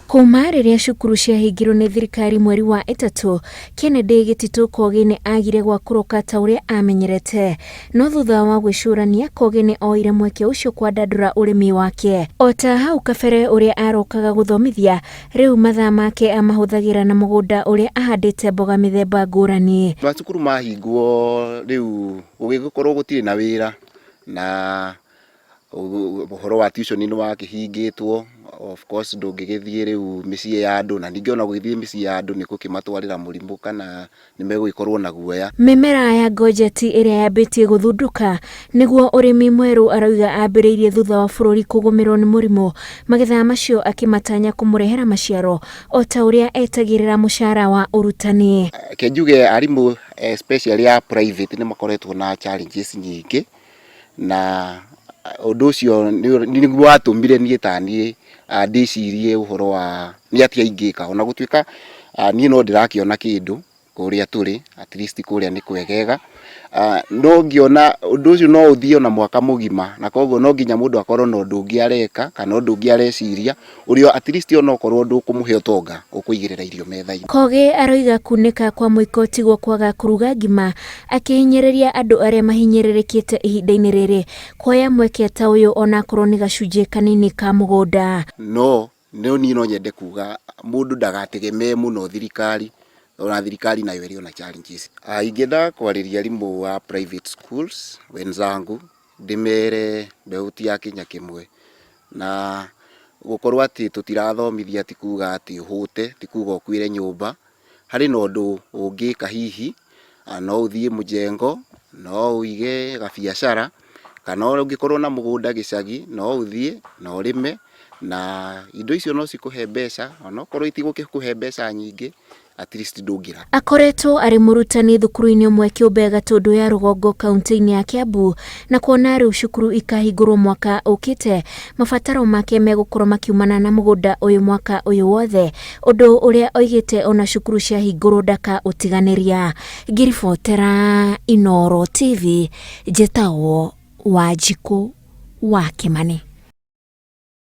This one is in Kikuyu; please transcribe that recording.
Kuma rĩrĩa cukuru ciahingirwo nĩ thirikari mweri wa ĩtatũ, Kennedy Gĩtitũ Kogi nĩ agire gwa kũroka ta ũrĩa amenyerete. No thutha wa gwĩcũrania, Kogi nĩ oire mweke ũcio kwandandũra ũrĩmi wake. O ta hau kabere ũrĩa arokaga gũthomithia, rĩu mathaa make amahũthagĩra na mũgũnda ũrĩa ahandĩte mboga mĩthemba ngũrani. Macukuru mahingwo rĩu gũgĩkorwo gũtirĩ na wĩra na ũhoro wa tuition nĩ wakĩhingĩtwo, of course ndũngĩgĩthiĩ rĩu mĩciĩ ya andũ, na ningĩ ona gũgĩthiĩ mĩciĩ ya andũ nĩ ũgũkĩmatwarĩra mũrimũ kana nĩ megũgĩkorwo na guoya. Mĩmera ya ngonjeti ĩrĩa yambĩtie gũthundũka nĩguo ũrĩmi mwerũ arauga ambĩrĩirie thutha wa bũrũri kũgũmĩrwo nĩ mũrimũ, magetha macio akĩmatanya kũmũrehera maciaro o ta ũrĩa etagĩrĩra mũcara wa ũrutani. Reke njuge arimũ especially a private nĩ makoretwo na challenges nyingĩ, na ũndũ ũcio nĩguo watũmire niĩ ta niĩ ndĩcirie ũhoro wa nĩ atĩa ingĩka, ona gũtuĩka niĩ no ndĩrakĩona kĩndũ kũrĩa tũrĩ at least kũrĩa nĩ kwegega, no ngĩona ũndũ ũcio no ũthiĩ ona mwaka mũgima, na koguo no nginya mũndũ akorwo na ũndũ ũngĩ areka kana ũndũ ũngĩ areciria ũrĩa at least ona okorwo ndũkũmũhe ũtonga ũkũigĩrĩra irio metha-inĩ. Kogi aroiga kunĩka kwa mũiko tiguo kwaga kũruga ngima, akĩhinyĩrĩria andũ arĩa mahinyĩrĩrĩkĩte ihinda-inĩ rĩrĩ kuoya mweke ta ũyũ onakorwo nĩ gacunjĩ kanini ka mũgũnda. No no niĩ no nyende kuga mũndũ ndagategemee mũno thirikari, ona thirikari nayo ĩrĩ ona challenges. Ingĩenda kwarĩria arimũ a private schools wenzangu ndĩmere mbeũ ti ya kĩnya kĩmwe, na gũkorwo atĩ tũtirathomithia ti kuga atĩ ũhũte, ti kuga ũkuĩre nyũmba, harĩ na ũndũ ũngĩka hihi, no ũthiĩ mjengo, no ũige gabiacara, kana ũngĩkorwo na mũgũnda gĩcagi, no ũthiĩ na ũrĩme, na indo icio no cikũhe mbeca, onokorwo itigũgĩkũhe mbeca nyingĩ, at least ndũngĩra. Akoretwo arĩ mũrutani thukuru-inĩ ũmwe kĩũmbe Gatũndũ ya Rũgongo kaunti-inĩ ya Kiambu, na kuona rĩu cukuru ikahingũrwo mwaka ũkĩte, mabataro make megũkorwo makiumana na mũgũnda ũyũ mwaka ũyũ wothe, ũndũ ũrĩa oigĩte ona cukuru ciahingũrwo ndakaũtiganĩria. Ngĩribotera Inooro TV, njĩtagwo Wanjikũ wa Kĩmani.